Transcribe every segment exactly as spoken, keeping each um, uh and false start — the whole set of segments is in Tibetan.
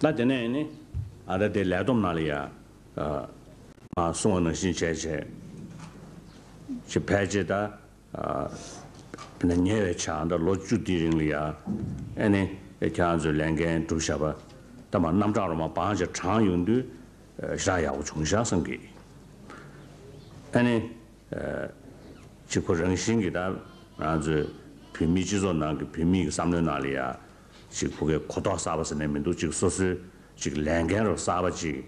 ད་དེ་ནས་ནི་ཨ་ད་དེ་ལས་བསྡོམས་ནང་ལ་ཡ། ཨ། མ་གསུང་བ་ནང་བཞིན་བྱས་བྱས། ཅིག་ཕལ་ཆེར་ད། ཨ། ཉེ་བའི་ཆར་ད་ལོ་བཅུ་དེའི་རིང་ལ་ཡ། ཨེ་ནི་ཁྱེད་རང་ཚོས་ལས་འགན་སྒྲུབ་བཞག་པ། ད་མ་རྣམ་གྲངས་རོ་མ་བང་ཆེ་དྲངས་ཡོང་དུས། ཨ། ཞེ་དྲག་ཡག་པོ་བྱུང་ཤག་བསམ་གི། ཨེ་ནི། ཨ། ཅིག་ཁོ་རང་བཞིན་གྱི་ད་ང་ཚོའི་བོད་མིའི་སྤྱི་ཚོགས་ནང་གི་བོད་མིའི་བསམ་བློའི་ནང་ལ་ཡ། ཅིག་ཕ་གིའི་གོ་རྟོགས་གསར་པ་ཟེར་ནས་མི་འདུག་ཅིག་སོ་སོའི་ཅིག་ལས་འགན་རུ་གསར་པ་ཅིག་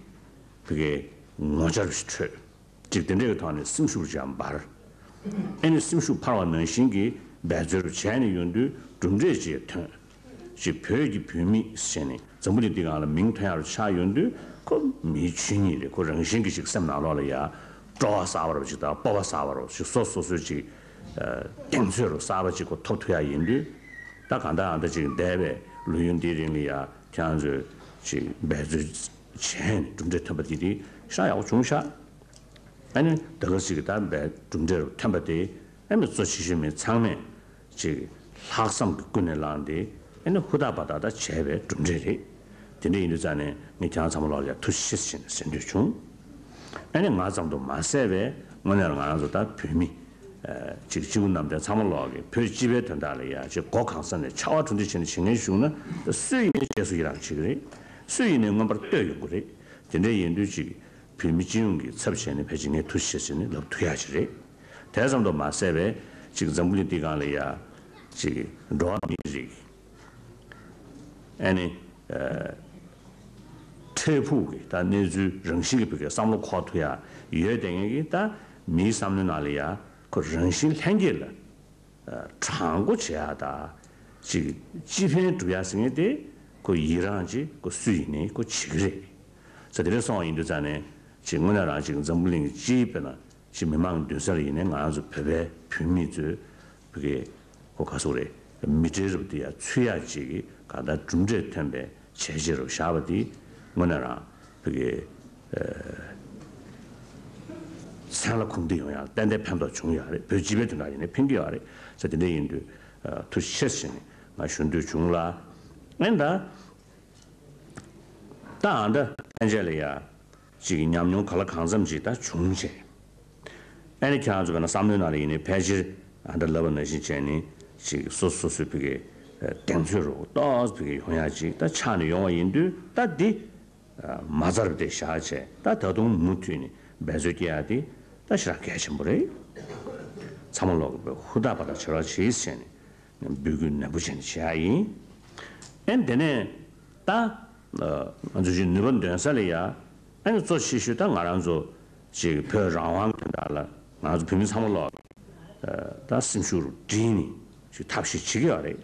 ཕ་གིའི་ངོ་བཅར་ཞིག་འཕྲོད། ཅིག་དེ་འདྲའི་གི་ཐོག་ནས་སེམས་ཤུགས་ཅིག་ཡང་འབར། ཨེ་ནི་སེམས་ཤུགས་འཕར་བ་ནང་བཞིན་གྱི་འབད་རྩོལ་རུ་བྱས་ནས་ཡོང་དུས་གྲུབ་འབྲས་ཅིག་ཐོན། ཅིག་བོད་ཀྱི་བུད་མེད་ཟེར་ནས་འཛམ་བུ་གླིང་འདི་སྒང་ལ་མིང་ཐོན་ཡག་རུ་ཆགས་ཡོང་དུས་ཁོ་མིའི་ཆོས་ཉིད་རེད། ཁོ་རང་བཞིན་གྱི་ཅིག་སེམས་ནང་ལོགས་ལ་ཡ་སྤྲོ་བ་གསར་པ་རུ་ཅིག་དང་སྤོབས་པ་གསར་པ་རུ་ཅིག་སོ་སོ་སོའི་ཅིག་ཨ། གདེང་ཚོད་རུ་གསར་པ་ཅིག་ཁོ་ཐོབ་ཐུབ་ཡག་ཡིན་དུས། ད་གང་ལྟར་ཨ་ད་ཅིག་འདས་པའི་ལོ་ཡུན་འདིའི་རིང་ལ་ཡ་ཁྱེད་རང་ཚོས་ཅིག་འབད་རྩོལ་བྱས་ནས་གྲུབ་འབྲས་ཐོན་པ་དེ་དེ་ཤ་ཡག་པོ་བྱུང་ཤག་ཨ་ནི་ད་ག་ཞིག་གི་ད་འབད་གྲུབ་འབྲས་ཐོན་པ་དེ་ཨ་ནི་གཙོ་ཆེ་ཤོས་མི་ཚང་མས་ཅིག་ལྷག་བསམ་གྱིས་ཀུན་ནས་བསླངས་ཏེ་ཨ་ནི་ཧུར་ཐག་འབད་ཐག་ད་བྱས་པའི་གྲུབ་འབྲས་རེད། དེ་འདྲ་ཡིན་དུས་ཙང་ནས་ངས་ཁྱེད་རང་ཚང་མ་ལོག་ལ་ཡ་ཐུགས་རྗེ་ཆེ་ཟེར་ནས་ཟེར་འདོད་བྱུང་། ཨ་ནི་ང་ཙམ་དུ་མ་ཟད་པའི་དངོས་གནས་ང་རང་ཚོ་ད་བོད་མི་ཅིག་སྤྱི་བོ་གནམ་བསྟན་ཚང་མ་ལོག་གི་བོད་སྤྱི་པའི་དོན་དག་ལ་ཡ་ཅིག་སྒོ་གང་ས་ནས་ཕྱར་བ་གྲུ་འདེགས་བྱས་ནས་བྱེད་མཁན་བྱུང་ན་སུ་ཡིན་ནའི་རྗེས་སུ་ཡི་རང་བྱེད་ཀྱི་རེད། སུ་ཡིན་ནའི་མངོན་པར་བསྟོད་ཡོང་གི་རེད། དེ་འདྲ་ཡིན་དུས་ཅིག་བོད་མི་སྤྱི་ཡོངས་ཀྱི་ཚབ་བྱས་ནས་ཕལ་ཆེར་ངས་ཐུགས་རྗེ་ཆེ་ཟེར་ནས་ལབ་ཐུབ་ཡག་ཅིག་རེད། དེ་ཙམ་དུ་མ་ཟད་པའི་ཅིག་འཛམ་བུ་གླིང་འདི་སྒང་ལ་ཡ་ཅིག་འགྲོ་བ་མིའི་རིགས་ཨ་ནི་ཨ། འཕྲལ་ཕུགས་ཀྱི་ད་གནས་ཚུལ་རང་བཞིན་གྱི་བོད་ཀྱི་བསམ་བློ་འཁོར་ཐུབ་ཡག་ཡོད་དེ་ངེས་ཀྱི་ད་མིའི་བསམ་བློའི་ནང་ལ་ཡ་ཁོ་རང་བཞིན་ལྷན་སྐྱེས་ལ། དྲང་པོ་བྱེད་ཡག་དང་། ཅིག་སྤྱི་ཕན་སྒྲུབ་ཡག་ཟེར་མཁན་དེ་ཁོ་ཡི་རང་ཅིག་ཁོ་སུ་ཡིན་ནའི་ཁོ་བྱེད་ཀྱི་རེད། ས་དེ་འདྲ་སོང་བ་ཡིན་དུས་ཙང་ནས་ཅིག་དངོས་གནས་རང་ཅིག་འཛམ་བུ་གླིང་གི་སྤྱིའི་དཔེར་ན་ཅིག་མི་མང་གི་མདུན་ས་ལ་ཡིན་ནའི་ང་རང་ཚོ་བོད་པའི་བུད་མེད་ཚོས་བོད་སྐད་ཁོ་ག་སོག་རེད། མི་གྲལ་རུ་དེ་ཡ་ཚུད་ཡག་ཅིག་གི་གང་ལྟར་གྲུབ་འབྲས་ཐོན་པའི་བྱས་རྗེས་རུ་བཞག་པ་དེ་དངོས་གནས་རང་བོད་ཀྱི་ཨ། མཚན་ལ་ཁུངས་འདེད་ཡོང་ཡག་ཏན་ཏན་ཕན་ཐོགས་བྱུང་ཡོད་རེད། བོད་སྤྱི་པའི་དོན་དག་ཡིན་ནའི་ཕན་གྱི་ཡོད་རེད། ས་དེ་འདྲ་ཡིན་དུས་ཨ། ཐུགས་རྗེ་ཆེ་ཟེར་ནས་ང་ཞུ་འདོད་བྱུང་ལ། ཨེ་ད་ད་ཨ་འདྲ་ཕན་ཆད་ལ་ཡ་ཅིག་ཉམས་མྱོང་ག་ལ་གང་འཚམ་ཅིག་ད་བྱུང་བྱས། ཨ་ནི་ཁྱེད་རང་ཚོ་བས་ན་བསམ་བློའི་ནང་ལ་ཡིན་ནའི་ཕལ་ཆེར་ཨ་འདྲ་ལབ་པ་ནང་བཞིན་བྱས་ནས་ཅིག་སོ་སོ་སོའི་བོད་ཀྱི་གདེང་ཚོད་རུ་ཏོག་ཙམ་བོད་ཀྱི་ཡོང་ཡག་ཅིག་ད་ཆགས་ནས་ཡོང་བ་ཡིན་དུས་ད་འདི་མ་རྩ་རུ་དེ་བཞག་བྱས་ད་ད་དུང་མུ་མཐུད་ནས་འབད་རྩོལ་སྐྱེ་ཡག་དེ་ད་ཞེ་དྲག་གལ་ཆེན་པོ་རེད། ཚང་མ་ལོག་གི་ཧུར་ཐག་འབད་ཐག་བྱེད་རོགས་བྱེད་ཟེར་ནས་འབོད་སྐུལ་ནན་པོ་བྱས་ནས་བྱེད་ཡག་ཡིན། ཨེ་དེ་ནས་ད་ང་ཚོ་ཅིག་ནུས་པ་འདོན་ས་ལ་ཡ་ཨེ་གཙོ་ཆེ་ཤོས་ད་ང་རང་ཚོ་ཅིག་བོད་རང་དབང་གི་དོན་དག་ལ་ང་ཚོ་བོད་མི་ཚང་མ་ལོག་ད་སེམས་ཤུགས་རུ་བསྒྲིལ་ནས་ཅིག་ཐབས་ཤེས་བྱེད་ཀྱི་ཡོད་རེད།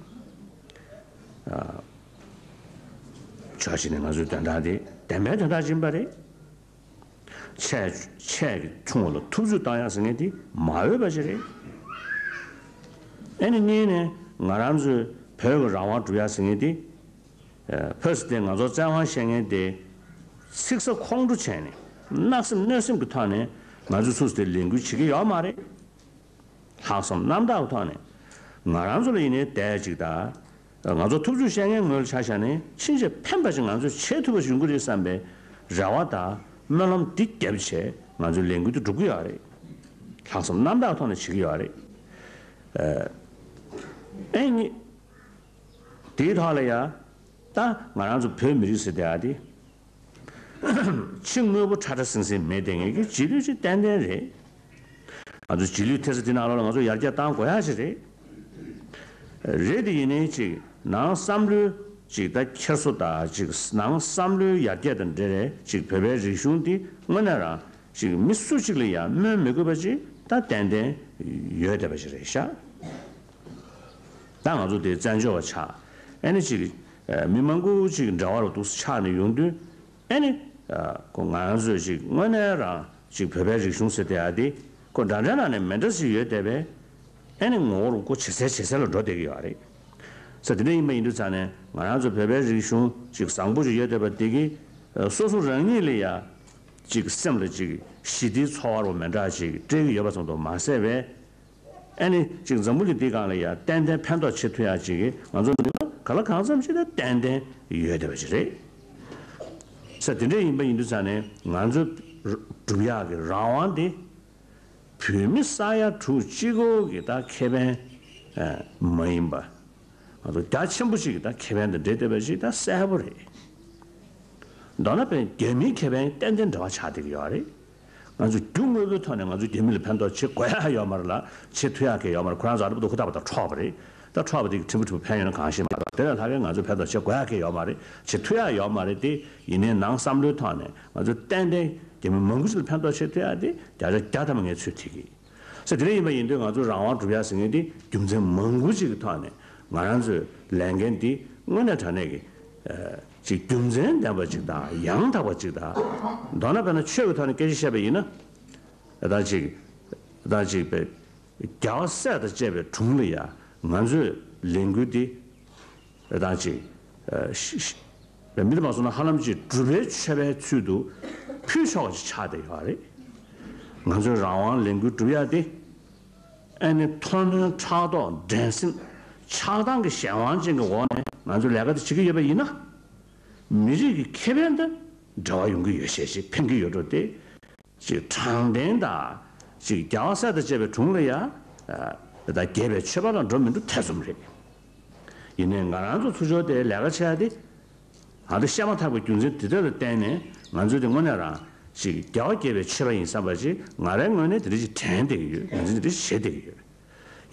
ཕྱོགས་གཅིག་ནས་ང་ཚོའི་དོན་དག་དེ་བདེན་པའི་དོན་དག་ཡིན་པ་རེད། ཆད་ཆད་ཀྱི་ཆུང་བ་ལ་ཐུབ་ཚོད་བཏང་ཡག་ཟེར་མཁན་དེ་མ་འོས་པ་ཞིག་རེད། ཨེ་ནི་གཉིས་ནས་ང་རང་ཚོའི་བོད་ཀྱི་རང་དབང་སྒྲུབ་ཡག་ཟེར་མཁན་དེ། ཕོ་སི་ཏེ་ང་ཚོ་བཙན་དབང་བཤད་མཁན་དེ་ཚིག་གསལ་ཁོང་ཁྲོ་བྱས་ནས་གནག་སེམས་གནོད་སེམས་ཀྱི་ཐོག་ནས་ང་ཚོས་ཚུགས་ཏེ་ལས་འགུལ་བྱེད་ཀྱི་ཡོད་མ་རེད། ལྷག་བསམ་རྣམ་དག་གི་ཐོག་ནས་ང་རང་ཚོ་ལ་ཡིན་ནའི་བསྡད་ཅིག་དང་། ང་ཚོ་ཐུབ་ཚོད་བཤད་མཁན་ངོས་ལ་ཆ་བཞག་ནས་ཕྱིན་ཆད་ཕན་པ་ཞིག་ང་ཚོས་བྱེད་ཐུབ་པ་ཞིག་ཡོང་གི་རེད་བསམ་པའི་རེ་བ་དང་སྨོན་ལམ་འདི་བརྒྱབ་བྱས་ང་ཚོས་ལས་འགུལ་དེ་སྒྲུབ་ཀྱི་ཡོད་རེད། ལྷག་བསམ་རྣམ་དག་ཐོག་ནས་བྱེད་ཀྱི་ཡོད་རེད། ཨེ་ནི། དེའི་ཐོག་ལ་ཡ། ད་ང་རང་ཚོ་བོད་མི་རིགས་ཟེར་དེ་ཨ་དེ། ཕྱི་དངོས་པོ་ཁྲ་ཁྲ་ཟིང་ཟིང་མེད་དེ་ངེད་ཀྱི་རྗེས་ལུས་ཅིག་ཏན་ཏན་རེད། ང་ཚོ་རྗེས་ལུས་ཐེབས་ས་དེ་ནང་ལོགས་ལ་ང་ཚོ་ཡར་རྒྱས་བཏང་དགོས་ཡ་ཞིག་རེད། རེད་དེ་ཡིན་ནའི་ཅིག་ནང་བསམ་བློའི་ཅིག་ད་འཁྱེར་སོ་ད་ཅིག་ནང་བསམ་བློའི་ཡར་རྒྱས་དང་འབྲེལ་རེད་ཅིག་བོད་པའི་རིག་གཞུང་འདི་དངོས་གནས་རང་ཅིག་མི་སུ་གཅིག་ལ་ཡང་སྨོན་མི་དགོས་པ་ཅིག་ད་ཏན་ཏན་ཡོད་བསྡད་པ་ཞིག་རེད་ཤག་ད་ང་ཚོ་དེ་བཙན་བྱོལ་བ་ཆགས། ཨེ་ནི་ཅིག་ཨ་མི་མང་པོ་ཅིག་འབྲེལ་བ་རུ་འདུག་ཆགས་ནས་ཡོང་དུས། ཨེ་ནི། ཨ་ཁོ་ང་རང་ཚོས་ཅིག་དངོས་གནས་རང་ཅིག་བོད་པའི་རིག་གཞུང་ཟེར་དེ་ཡ་དེ། ཁོ་འདྲ་འདྲ་ནང་ནས་མི་འདྲ་ཞིག་ཡོད་བསྡད་པས། ཨེ་ནི་ངོ་བོ་རུ་ཁོ་ཇེ་གསལ་ཇེ་གསལ་ལ་འགྲོ་བསྡད་ཀྱི་ཡོད་རེད། ས་དེ་འདྲ་ཡིན་པ་ཡིན་དུས་ཙང་ནས་ང་རང་ཚོ་བོད་པའི་རིག་གཞུང་ཅིག་བཟང་པོ་ཅིག་ཡོད་བསྡད་པ་དེ་གིས། ཨ་སོ་སོ་རང་ཉིད་ལ་ཡ། ཅིག་སེམས་ལ་ཅིག་ཞི་བདེའི་ཚོར་བ་རུ་མི་འདྲ་ཅིག་སྤྲད་ཀྱི་ཡོད་པ་ཙམ་དུ་མ་ཟད་པས། ཨ་ནི་ཅིག་འཛམ་བུ་གླིང་འདིའི་སྒང་ལ་ཡ་ཏན་ཏན་ཕན་ཐོགས་བྱེད་ཐུབ་ཡ་ཅིག་གི་ང་ཚོ་ནུས་པ་ག་ལ་གང་འཚམ་ཞིག་ད་ཏན་ཏན་ཡོད་བསྡད་པ་ཞིག་རེད། ས་དེ་འདྲ་ཡིན་པ་ཡིན་དུས་ཙང་ནས་ང་ཚོ་སྒྲུབ་ཡག་གི་རང་དབང་དེ་བོད་མི་ས་ཡ་དྲུག་གཅིག་པོ་གི་ད་ཁེ་ཕན་མ་ཡིན་པ། ང་ཚོ་རྒྱ་ཆེན་པོ་ཞིག་གི་ད་ཁེ་ཕན་དང་འབྲེལ་བསྡད་པ་ཞིག་ད་གསལ་པོ་རེད། མདོར་ན་བོད་རྒྱ་མིའི་ཁེ་ཕན་ཏན་ཏན་འབྲེལ་བ་ཆགས་བསྡད་ཀྱི་ཡོད་རེད། ང་ཚོ་རྒྱུ་དངོས་པོའི་ཐོག་ནས་ང་ཚོ་རྒྱ་མི་ལ་ཕན་ཐོགས་བྱེད་དགོས་ཡག་ཡོད་མ་རེད་ལ། བྱེད་ཐུབ་ཡག་གི་ཡོད་མ་རེད། ཁོ་རང་ཚོ་ཨ་རི་པ་དུ་ཧུར་ཐག་པ་དང་འཕྲོག་པ་རེད། ད་འཕྲོག་པ་དེ་གི་ཕྲན་བུ་ཕྲན་བུ་ཕན་ཡོད་ན་གང་ཤེས་མ་གཏོགས། དེ་ལས་ལྷག་གི་ང་ཚོ་ཕན་ཐོགས་བྱེད་དགོས་ཡག་གི་ཡོད་མ་རེད། བྱེད་ཐུབ་ཡག་ཡོད་མ་རེད་དེ། ཡིན་ནའི་ནང་བསམ་བློའི་ཐོག་ནས་ང་ཚོ་ཏན་ཏན་རྒྱ་མི་མང་པོ་ཞིག་ལ་ཕན་ཐོགས་བྱེད་ཐུབ་ཡག་དེ་བརྒྱ་ཆ་བརྒྱ་ཐམ་པ་ངས་ཚོད་ཐིག་གི། ས་དེ་འདྲ་ཡིན་པ་ཡིན་དུས་ང་ཚོ་རང་དབང་སྒྲུབ་ཡག་ཟེར་མཁན་དེ་རྒྱུ་མཚན་མང་པོ་ཅིག་གི་ཐོག་ནས་ང་རང་ཚོའི་ལས་འགན་འདི་དངོས་གནས་དྲང་གནས་ཀྱི་ཅིག་རྒྱུ་མཚན་ལྡན་པ་ཅིག་དང་ཡང་དག་པ་ཅིག་དང་། མདོར་ན་དཔེར་ན་ཆོས་ཀྱི་ཐོག་ནས་སྐད་ཆ་བཤད་པ་ཡིན་ན། ད་ཅིག་ད་ཅིག་པའི་རྒྱལ་བ་སྲས་དང་བཅས་པའི་དྲུང་ལ་ཡ་ང་ཚོས་ལས་འགུལ་འདི་ད་ཅིག་ཤ་ཤ་མི་འདི་མ་སོང་ན་ཧ་ལམ་ཅིག་སྒྲུབ་པའི་མཆོད་པའི་ཚུལ་དུ་ཕུལ་ཆོག་ཅིག་ཆགས་བསྡད་ཡོད་རེད། ང་ཚོའི་རང་དབང་ལས་འགུལ་སྒྲུབ་ཡག་དེ། ཨ་ནི་མཐོ་གནོན་ཕྲག་དོག་འགྲན་སེམས་ཆགས་སྡང་གི་གཞན་དབང་ཅན་གྱི་འོག་ནས་ང་ཚོས་ལས་ཀ་དེ་བྱེད་ཀྱི་ཡོད་པ་ཡིན་ན། མི་རིགས་ཀྱི་ཁེ་ཕན་དང་འབྲེལ་བ་ཡོང་གི་ཡོད་ཤས་ཤིག་ཕན་གྱི་ཡོད་འགྲོ་སྟེ། ཅིག་དྲང་བདེན་དང་། ཅིག་རྒྱལ་བ་སྲས་དང་བཅས་པའི་དྲུང་ལ་ཡ། ད་རྒྱས་པའི་མཆོད་པ་ལ་འགྲོ་མི་འགྲོ་ཐེ་ཚོམ་རེད། ཡིན་ནའི་ང་རང་ཚོ་ཚུར་ཕྱོགས་དེ་ལས་ཀ་བྱེད་ཡ་དེ། ང་ཚོ་བཤད་མ་ཐག་པའི་རྒྱུ་མཚན་དེ་དག་ལ་བརྟེན་ནས་ང་ཚོའི་དེ་དངོས་གནས་རང་ཞིག་རྒྱལ་བ་དགྱེས་པའི་མཆོད་པ་ཡིན་བསམ་པ་ཞིག་ང་རའི་ངོས་ནས་དེ་འདྲ་ཞིག་དྲན་བསྡད་ཀྱི་ཡོད། ངོས་འཛིན་དེ་འདྲ་ཞིག་བྱེད་བསྡད་ཀྱི་ཡོད།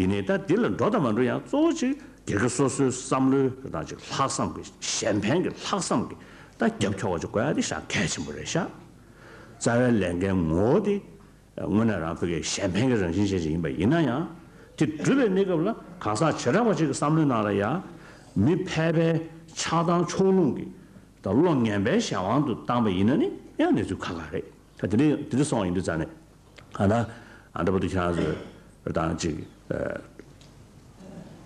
ཡིན་ནའི་ད་འདི་ལ་འགྲོ་དང་མ་འགྲོ་ཡང་གཙོ་བོ་ཅིག་སྒེར་གྱི་སོ་སོའི་བསམ་བློའི་རང་ཅིག་ལྷག་བསམ་གྱི་གཞན་ཕན་གྱི་ལྷག་བསམ་གྱི་ད་རྒྱབ་སྐྱོར་བ་ཅིག་དགོས་ཡ་དེ་ཤ་གལ་ཆེན་པོ་རེད་ཤག་རྩ་བའི་ལས་འགན་ངོ་བོ་དེ། དངོས་གནས་རང་བོད་ཀྱི་གཞན་ཕན་གྱི་རང་བཞིན་ཅན་ཞིག་ཡིན་པ་ཡིན་ན་ཡང་། དེ་སྒྲུབ་པའི་གནས་སྐབས་ལ་གང་ཟག་བྱེ་བྲག་པ་ཅིག་གི་བསམ་བློའི་ནང་ལ་ཡང་། མི་ཕལ་པའི་ཆགས་སྡང་ཕྱོགས་ལྷུང་གི་དང་བློ་ངན་པའི་གཞན་དབང་དུ་བཏང་པ་ཡིན་ན་ནི་ཡང་གནས་ཚུལ་ཁག་ཁག་རེད། ད་དེ་འདྲ་དེ་འདྲ་སོང་ཡིན་དུས་ཙང་ནས་གང་ལྟར་ཨ་འདྲ་པོ་དེ་ཁྱེད་རང་ཚོས་དང་ཅིག་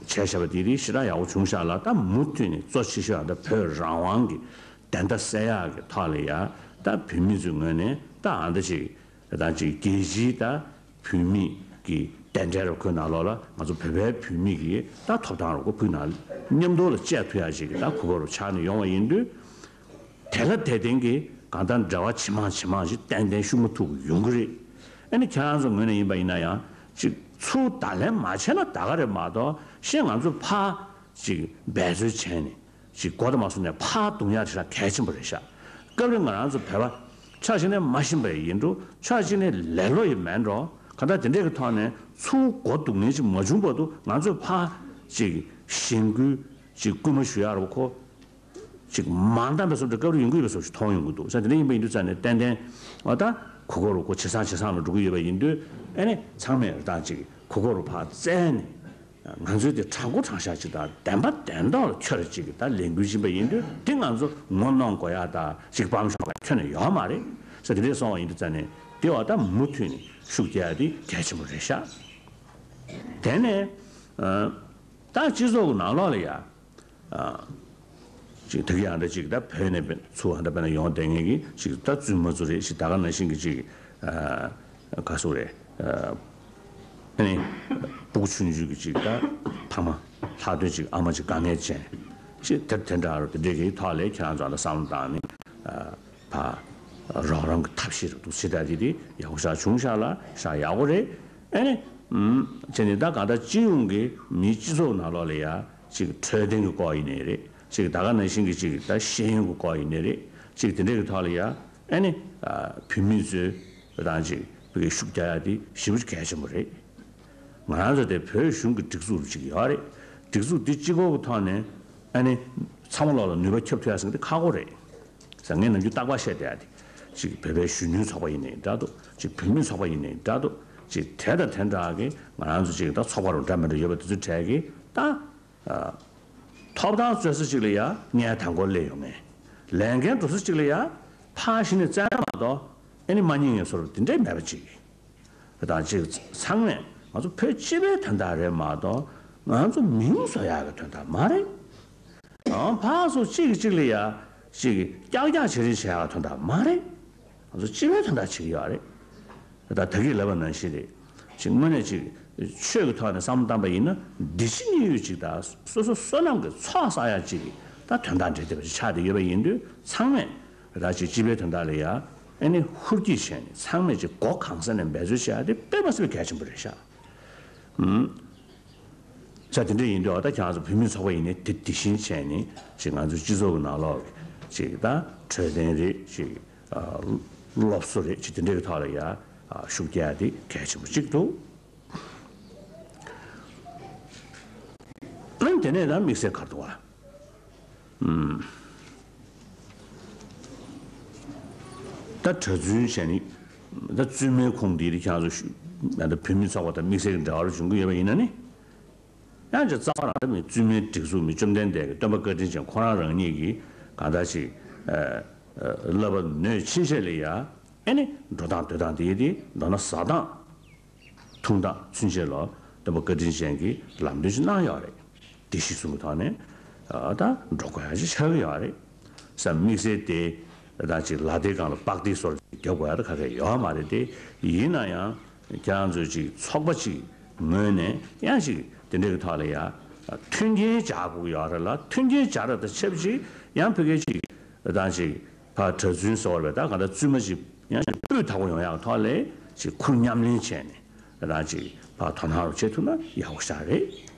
བྱས་བཞག་པ་དེ་རིགས་ཞེ་དྲག་ཡག་པོ་བྱུང་བཞག་ལ། ད་མུ་མཐུད་ནས་གཙོ་ཆེ་ཤོས་ཨ་ད་བོད་རང་དབང་གི་བདེན་མཐའ་གསལ་ཡག་གི་ཐོག་ལ་ཡ་ད་བོད་མི་ཚོའི་ངོས་ནས་ད་ཨ་འདྲ་ཅིག་ད་ཅིག་རྒྱལ་སྤྱིའི་ད་བུད་མེད་ཀྱི་གདན་འདྲེན་རུ་ཁོའི་ནང་ལོགས་ལ་ང་ཚོ་བོད་པའི་བུད་མེད་ཀྱི་ད་ཐོབ་ཐང་རུ་ཁོ་ཕུགས་ནང་མཉམ་དུ་ལ་བཅད་ཐུབ་ཡ་ཞིག་གི་ད་གོ་སྐབས་རུ་ཆགས་ནས་ཡོང་བ་ཡིན་དུས། དེ་ལ་དེ་བརྟེན་གྱི་གང་ལྟར་འབྲེལ་བ་ཇེ་མང་ཇེ་མང་ཞིག་ཏན་ཏན་ཤུགས་མ་ཐུག་གི་ཡོང་གི་རེད། ཨ་ནི་ཁྱེད་རང་ཚོ་ངོས་ནས་ཡིན་པ་ཡིན་ན་ཡང་ཅིག་ཚུར་བརྡ་ལན་མ་བྱས་ན་ད་ག་རེད་མ་གཏོགས་ཤེས་ང་ཚོ་ཕར་ཅིག་འབད་རྩོལ་བྱས་ནས། ཅིག་མགོ་དང་མ་སོང་ནས་ཕར་རྡུང་ཡག་དེ་ཤ་གལ་ཆེན་པོ་རེད་ཤག་སྐབས་རེ་ང་རང་ཚོ་བོད་པ་ཕྱོགས་གཅིག་ནས་མ་ཤེས་པ་ཡིན་འགྲོ། ཕྱོགས་གཅིག་ནས་ལེ་ལོ་ཡིན་མེད་འགྲོ། གང་ལྟར་དེ་འདྲས་ཀྱི་ཐོག་ནས་ཚུར་མགོ་རྡུང་མཁན་ཅིག་མ་བྱུང་བར་དུ་ང་ཚོས་ཕར་ཅིག་གཞེན་སྐུལ་ཅིག་སྐུལ་མ་ཞུ་ཡག་རོ་ཁོ། ཅིག་མ་འདང་པའི་བཟོ་འདྲ་སྐབས་རེ་ཡོང་གི་ཡོད་པའི་བཟོ་ཞིག་མཐོང་ཡོང་གི་འདུག་ས། དེ་འདྲ་ཡིན་པ་ཡིན་དུས་ཙང་ནས་ཏན་ཏན་འོ་ད་གོ་སྐབས་རོ་ཁོ་ཇེ་བཟང་ཇེ་བཟང་ལ་འགྲོ་གི་ཡོད་པ་ཡིན་དུས་ཨ་ནི་ཚང་མས་ར་ད་ཅིག་གོ་སྐབས་རོ་ཕར་བཙལ་ནས། ང་ཚོའི་དེ་དྲང་པོ་དྲང་བཞག་ཅིག་དང་བདེན་པ་བདེན་ཐོག་ལ་འཁྱོལ་ཅིག་ད་ལས་འགུལ་ཕྱིན་པ་ཡིན་དུས་དེ་ང་ཚོ་ངོ་གནོང་དགོས་ཡ་ད་ཅིག་སྤམ་ཤོག་ལ་ཁྱོན་ནས་ཡོད་མ་རེད་ས། དེ་འདྲས་སོང་བ་ཡིན་དུས་ཙང་ནས་དེ་བ་ད་མུ་མཐུད་ནས་ཤུགས་རྒྱག་ཡ་དེ་གལ་ཆེན་པོ་རེད་ཤག་དེ་ནས་ད་སྤྱི་ཚོགས་ཀྱི་ནང་ལོགས་ལ་ཡ། ཅིག་ད་གི་ཨ་འདྲ་ཅིག་ད་བོད་ནས་ཚུར་ཨ་འདྲ་བས་ན་ཡོང་བསྡད་མཁན་གྱི་ཅིག་ད་བཙུན་མ་ཚོ་རེད་ཅིག་ད་ག་ནང་བཞིན་གྱི་ཅིག་ག་སོགས་རེད། ཨ་ནི་སྤུ་གུ་ཆུང་ཆུང་གི་ཅིག་ད་ཕ་མ་ལྷག་དོན་ཅིག་ཨ་མ་ཅིག་དཀའ་ངལ་ཅན་ཅིག་དེ་དེ་འདྲ་རུ་དེ་འདྲའི་གི་ཐོག་ལས་ཁྱེད་རང་ཚོ་ཨ་འདྲ་བསམ་བློ་བཏང་ནས་ཕ་རོགས་རམ་གྱི་ཐབས་ཤེས་རུ་འདུག་ཅིག་ད་དེ་དེ་ཡག་པོ་ཞག་བྱུང་ཤག་ལ་ཞག་ཡག་པོ་རེད། ཨ་ནི་བྱས་ནས་ད་གང་ལྟར་སྤྱི་ཡོངས་ཀྱི་མིའི་སྤྱི་ཚོགས་ནང་ལོགས་ལ་ཡ། ཅིག་འཕྲོད་བསྟེན་གྱི་སྐོར་ཡིན་ནའི་རེད། ཅིག་ད་ག་ནང་བཞིན་གྱི་ཅིག་ད་ཤེས་ཡོན་གྱི་སྐོར་ཡིན་ནའི་རེད། ཅིག་དེ་འདྲའི་གི་ཐོག་ལ་ཡ་ཨ་ནི་བུད་མེད་ཚོས་རང་ཅིག་བོད་སྐད་ཤུགས་རྒྱག་ཡ་དེ་ཞེ་པོ་ཅིག་གལ་ཆེན་པོ་རེད། ང་རང་ཚོ་དེ་བོད་གཞུང་གི་སྒྲིག་འཛུགས་རུ་ཅིག་ཡོད་རེད། སྒྲིག་འཛུགས་འདི་གཅིག་པོ་གི་ཐོག་ནས་ཨ་ནི་ཚང་མ་ལོག་ལ་ནུས་པ་ཁྱབ་ཐུབ་ཡ་ཟེར་མཁན་དེ་ཁག་པོ་རེད། ཟེར་ངས་ནམ་རྒྱུན་རྟག་པར་བཤད་བསྡད་ཡ་དེ། ཅིག་བོད་པའི་གཞོན་ནུའི་ཚོགས་པ་ཡིན་ནའི་འདྲ་འདུག་ཅིག་བུད་མེད་ཚོགས་པ་ཡིན་ནའི་འདྲ་འདུག་ཅིག་དེ་དང་དེ་འདྲ་གི་ང་རང་ཚོ་ཅིག་ད་ཚོགས་པ་རུ་འདྲ་མི་འདྲ་ཡོད་པ་དེ་ཚོའི་གྲས་ཀྱི་ད། ཐོབ་ཐང་རྩོད་ས་གཅིག་ལ་ཡ་ངས་དང་པོ་སླེབས་ཡོང་ངས། ལས་འགན་སྒྲུབ་ས་གཅིག་ལ་ཡ་ཕར་གཞི་ནས་བཙལ་ན་མ་གཏོགས་ཨེ་ནི་མ་རྙེད་ངེས་སོར་དེ་འདྲས་མེད་པ་ཅིག་དང་ཅིག་ཚང་མས་ང་ཚོ་བོད་སྤྱི་པའི་དོན་དག་རེད་མ་གཏོགས་ང་ཚོ་མིང་བཟོ་ཡག་གི་དོན་དག་མ་རེད། ཨང་ཕར་ཚུར་གཅིག་གིས་གཅིག་ལ་ཡ་ཅིག་ཀྱག་ཀྱག་བྱེད་རེས་བྱེད་ཡག་གི་དོན་དག་མ་རེད། ང་ཚོ་སྤྱི་པའི་དོན་དག་བྱེད་ཀྱི་ཡོད་རེད། ད་ད་གིན་ལབ་པ་ནང་བཞིན་རེད། ཅིག་དངོས་གནས་ཅིག་ཆོས་ཀྱི་ཐོག་ནས་བསམ་བློ་བཏང་པ་ཡིན་ན་འདི་ཕྱི་གཉིས་ཡོད་ཅིག་དང་སོ་སོ་བསོད་ནམས་ཀྱི་ཚོགས་བསགས་ཡག་ཅིག་གི་ད་དོན་དག་འབྲེལ་བསྡད་པ་ཞིག་ཆགས་བསྡད་ཡོད་པ་ཡིན་དུས་ཚང་མས་ ད་ཅིག་སྤྱི་པའི་དོན་དག་ལ་ཡ་ཨ་ནི་ཧུར་བསྐྱེད་བྱས་ནས་ཚང་མས་ཅིག་སྒོ་གང་ས་ནས་འབད་རྩོལ་བྱེད་ཡ་དེ་དཔེ་མ་སྲིད་པའི་གལ་ཆེན་པོ་རེད་ཤག་ཨུམ། ས་དེ་འདྲ་ཡིན་དུས་ཨ་ད་ཁྱེད་རང་ཚོ་བོད་མི་ཚོགས་པ་ཡིན་ནའི་དེ་དེ་བཞིན་བྱས་ནས་ཅིག་ང་ཚོའི་སྤྱི་ཚོགས་ཀྱི་ནང་ལོགས་ཅིག་ད་འཕྲོད་བསྟེན་རེད་ཅིག་ཨ་སློབ་གསོ་རེད་ཅིག་དེ་འདྲ་གི་ཐོག་ལ་ཡ་ཨ་ཤུགས་རྒྱག་ཡ་དེ་གལ་ཆེན་པོ་གཅིག་འདུག་ཨ་ནི་དེ་ནས་ད་དམིགས་བསལ་ག་རེ་འདུག་བ། ཨུམ། ད་གྲྭ་བཙུན་བྱས་ནི་ད་བཙུན་མའི་ཁུངས་འདི་རིགས་ཁྱེད་རང་ཚོ་ཞུ་ད་བོད་མི་ཚོགས་པ་དང་དམིགས་བསལ་གྱི་འབྲེལ་བ་འབྱུང་གི་ཡོད་པ་ཡིན་ན་ནི། ཡང་ཅིག་རྩ་བ་རང་ད་མི་བཙུན་མའི་སྒྲིག་འཛུགས་མི་བཅོམ་ལྡན་འདས་ཀྱི་སྟོན་པ་བཀའ་དྲིན་ཅན་ཁོ་རང་རང་ཉིད་ཀྱིས་གང་ལྟར་ཅིག་ཨ་ཨ་བསླབ་པ་ནོད་ཕྱིན་ཆད་ལ་ཡ་ཨེ་ནི་འགྲོ་སྟངས་སྡོད་སྟངས་དེ་དེ་མདོར་ན་བཟའ་སྟངས། འཐུང་སྟངས་ཚུན་ཆད་ལ་སྟོན་པ་བཀའ་དྲིན་ཅན་གྱིས་ལམ་སྟོན་ཅིག་གནང་ཡོད་རེད། བདེ་གཤེགས་གསུམ་གྱི་ཐོག་ནས་ཨ་ད་འགྲོ་དགོས་ཡ་ཅིག་ཆགས་ཀྱི་ཡོད་རེད། ས་དམིགས་བསལ་དེ་ད་ཅིག་ལ་དེ་སྒང་ལ་པག་དེ་སོར་རྒྱབ་དགོས་ཡ་ད་ག་གེ་ཡོད་མ་རེད་དེ། ཡིན་ན་ཡང་ཁྱེད་རང་ཚོས་ཅིག་ཚོགས་པ་ཅིག་ངོས་ནས་ཡང་ཅིག་དེ་འདྲ་གི་ཐོག་ལ་ཡ་མཐུན་རྐྱེན་སྦྱར་དགོས་ཡོད་རེད་ལ། མཐུན་རྐྱེན་སྦྱར་ར་ད་ཆབས་ཅིག་ཡང་ཕ་གི་ཅིག་ད་ཅིག་ཕར་གྲྭ་བཙུན་ཟེར་བ་རེད་པས། ད་གང་ལྟར་བཙུན་མ་ཅིག་ཡང་སྤུས་དག་པོ་ཡོང་ཡག་ཐོག་ལ་ཅིག་ཁུར་མཉམ་ལེན་བྱས་ནས་ད་ཅིག་ཕར་དོ་སྣང་རུ་བྱེད་ཐུབ་ན་ཡག་པོ་ཞིག་རེད།